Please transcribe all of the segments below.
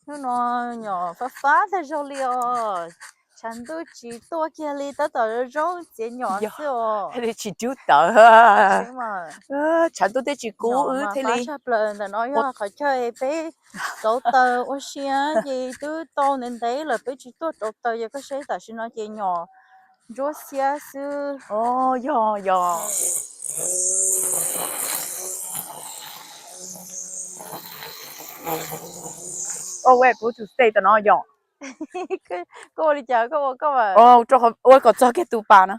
Hnub no nyom fab fab tag zog li os. Tshav ntuj tsis tuaj kiag li, tab tom zoo txiav nyom xwb os. Tsis dub tawv. Tshav ntuj twb tsis kub wb thiaj li. Tshaj plaws ntawm no yog qhov chaw peb rauv taws ua si ces twb tau ntev ntev lawm peb tsis tuaj rauv taws, ces koj saib tam sim no ces nyom ntsuab xiab xwb. Yog yog. Koj ua kuv tus steak tam no yom. Koj ua li cas koj ua koj. Ua kom txog kiag tus pas na.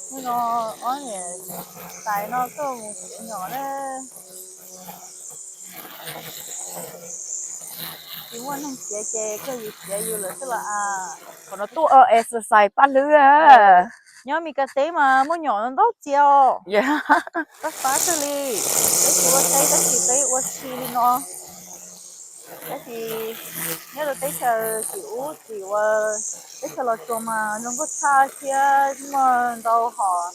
Hnub no ob niam tais no tuaj mus txiav nyom na. Tsis muaj neeg txiav ces kawg yus txiav yus lawm xwb los as. Qhov no tuaj exercise paj hlwb. Nyob Mes Kas teb mas muaj nyom ntau txiav os. Fab fab kawg li. Peb tsis ua teb tab sis peb ua si li no. Tab sis nyob rau teb chaws tim ub tim uas teb chaws Los Tsuas mas zoo nkauj tshaj thiab muaj ntau hom,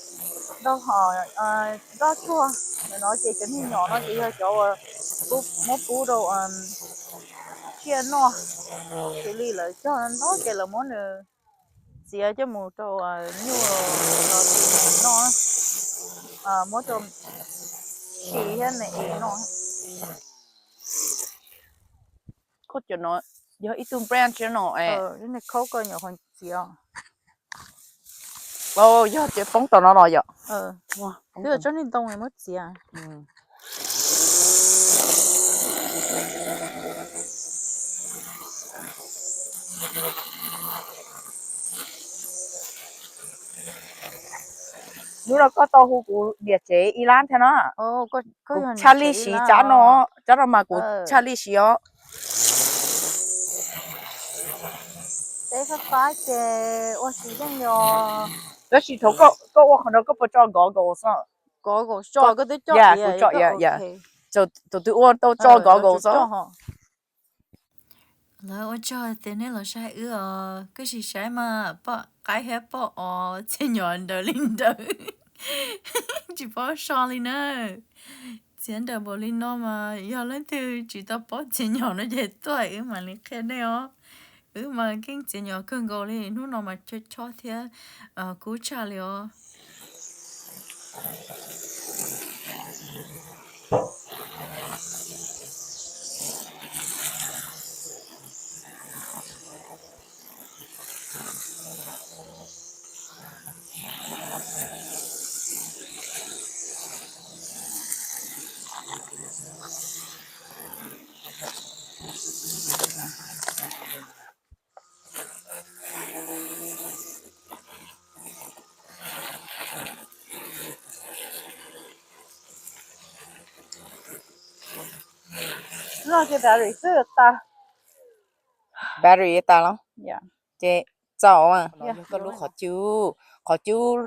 ntau hom nroj tsuag. Ntawm no ces cov niag nyom no ces yog cov uas muab pub rau tsiaj noj, xws li lawv cog ntau ces lawv muab nws txiav coj mus rau nyuj los sis noj, muab rau si thiab me es noj. Koj cov no yog ib tug branch no es. Khaub koj nyuam qhuav txiav. Yog txiav poob tom no los yom. Twb yog tsob niag ntoo muab txiav. Hnub no koj tau hu kuv niam tsev ib lab thiab no. Kuv tshaj lij siv tsab no, tsab no mas kuv tshaj lij siv os. Teb fab fab ces ua tsis yeej li os. Tab sis thaum koj ua qhov no koj puas tso goggles os? Goggles tso, koj twb tso. Kuv tso, thaum twg ua tau tso goggles os. Lawv ua tsaug tias nej los saib wb os, koj sim saib mas poj qaib thiab poj os txiav nyom nrawd li nrawd. Tsis paub so li na. Txiav nrawd npaum li no mas yog leej twg tsis tau paub txiav nyom no ces tuaj wb mam li qhia nej os. Wb mas keej txiav nyom kawg nkaus li, hnub no mas chob chob thiab kub tshaj li os. Loj ces battery xwb tas. Battery tas los? Ces txaus. Yog koj lub qhov cub, qhov cub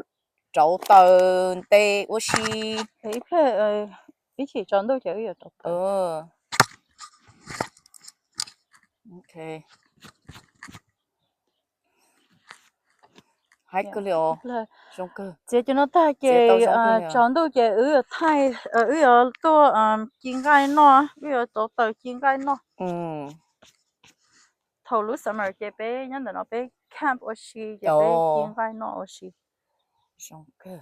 rauv taws nte ua si. Ib pliag, ib chim tsaus ntuj ces wb yuav rauv taws. Haib kawg li os. Zoo kawg. Txiav cov no tag ces tsaus ntuj ces wb yuav thaij, wb yuav tuaj ci nqaij noj, wb yuav rauv taws ci nqaij noj. Thaum lub summer ces peb nyob ntawm no peb camp ua si ces peb ci nqaij noj ua si. Zoo kawg.